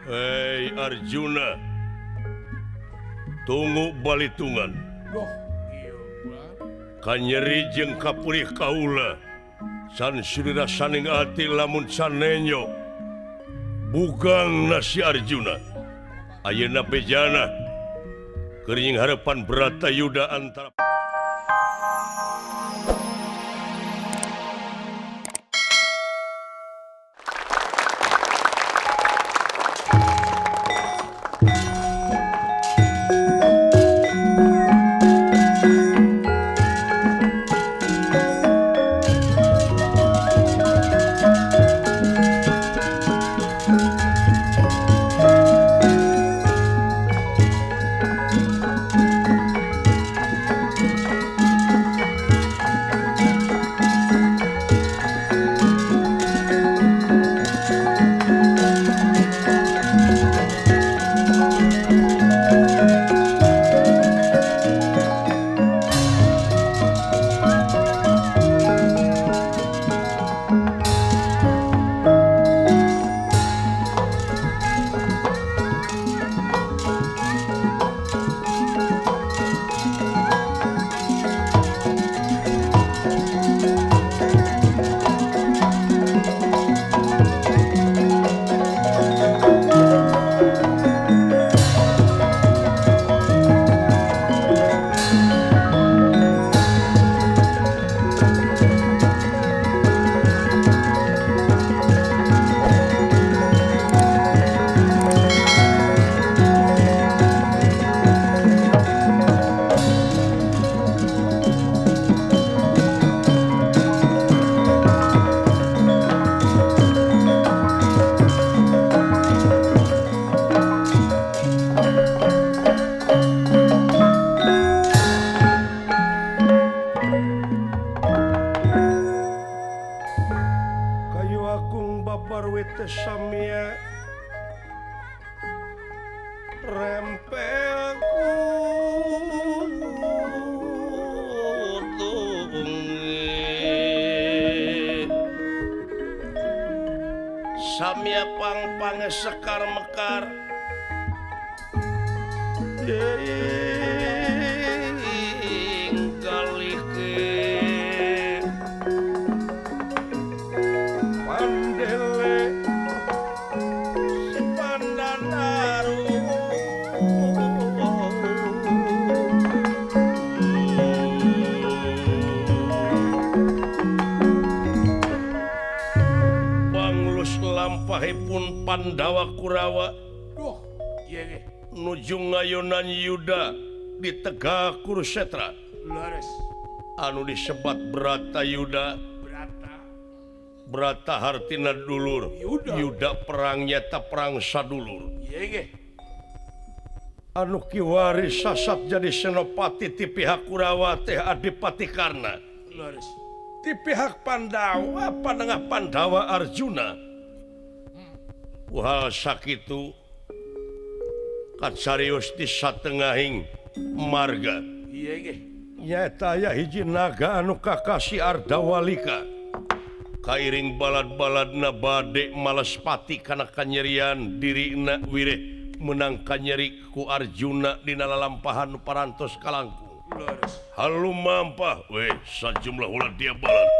Hei Arjuna, tunggu balitungan. Kanyeri jeung kapurih kaula san sirira saning ati lamun sanenyo bugang nasi Arjuna. Ayeuna bejana keuring harapan Bratayuda antara samia rempel samia pang-pange sekar mekar pun Pandawa Kurawa nuju ngayonan Yuda di Tegak Kurusetra anu disebat Bratayuda. Brata hartina dulur, Yuda perang nyata perang sadulur. Anu kiwari sasat jadi senopati ti pihak Kurawa teh Adipati Karna, ti pihak Pandawa panengah Pandawa Arjuna. Wah sakitu kacarios di satengahing marga nyaeta aya hiji naga anu kakasi Ardawalika kairing balad-baladna bade malespati kana kanyerian dirina wireh menang kanyeri ku Arjuna dina lalampahan nu parantos kalangkung. Halu mampah weh sajumlah ulah dia balad.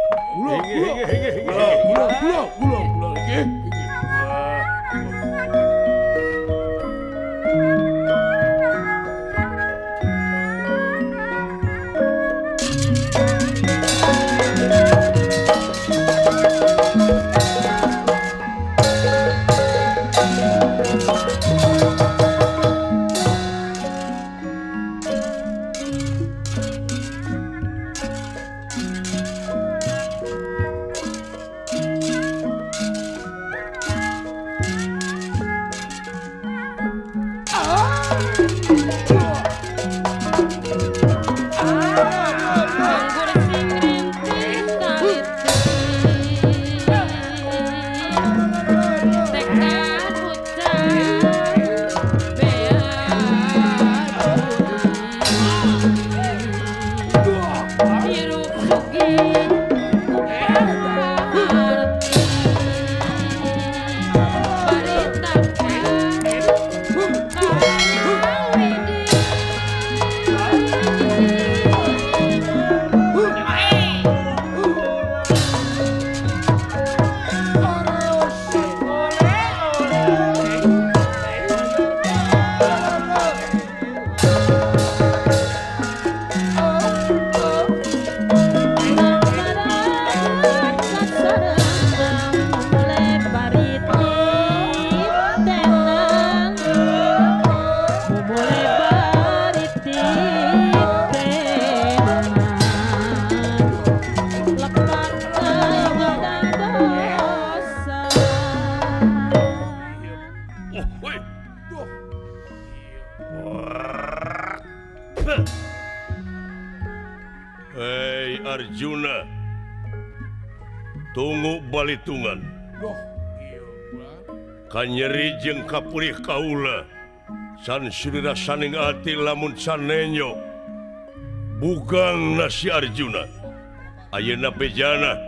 Hirup sugi. Hei Arjuna, tunggu balitungan. Kanyeri jeung kapurih kaula san sirira saning ati lamun sanenyo bugang nasi Arjuna. Ayeuna bejana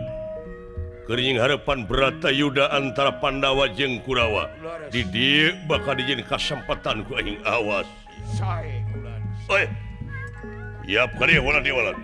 keur harapan Bratayuda antara Pandawa jeung Kurawa. Di dieu bakal dijieun kasempatan ku aing awas. Oi. Yap kali walan di walan.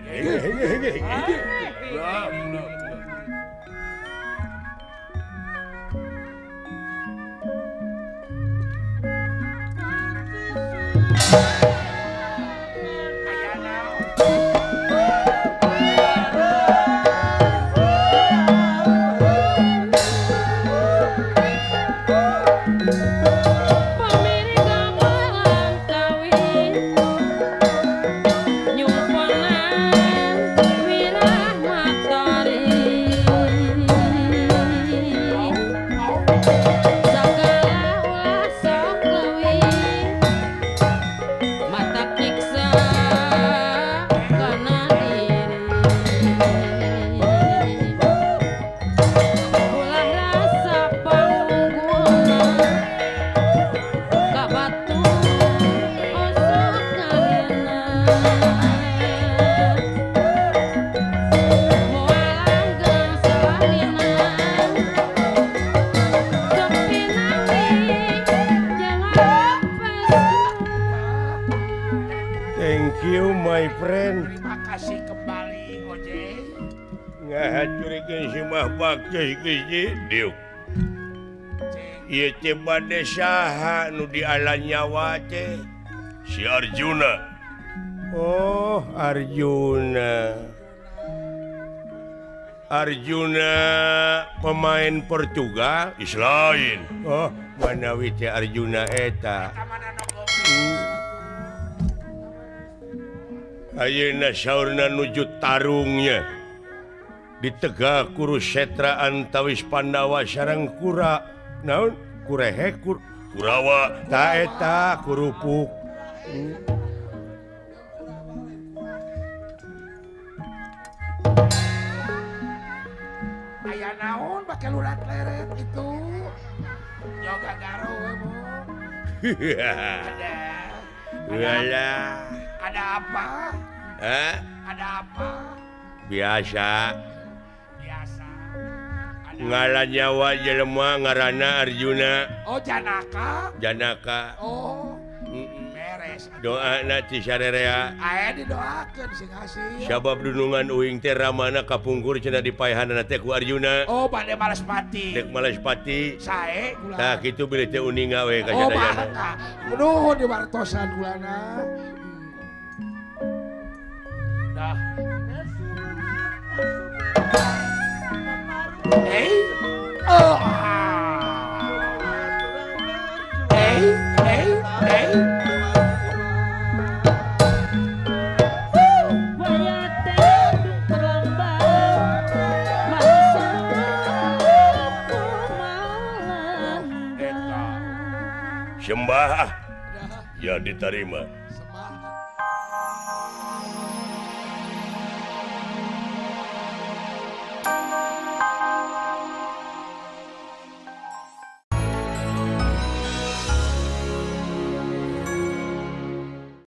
Bade saha nu diala nyawa teh si Arjuna. Oh Arjuna, Arjuna pemain Portugal is lain. Oh manawi teh Arjuna eta. Ayeuna saurna nuju tarungnya ditegak Kurusetra antawis Pandawa sareng Kura naon kurehe Kurawa ta eta kurupuk. Aya naon bake lurat leret itu yoga garo bu. Ada ada apa? Ada apa? Biasa ngala nyawa jelema ngaranna Arjuna. Oh Janaka. Janaka. Oh. Beres. Doana ti sarerea. Aya didoakeun sing hasil. Sabab dunungan uing teh ramana kapungkur cenah dipaehanana teh ku Arjuna. Oh bade Malaspati. Dek Malaspati. Sae kula. Tah kitu bilih teh uninga we ka sadayana. Oh nuhun diwartosan kulana. Dah. Hey, oh, hey, hey, hey. Sembah, ya diterima.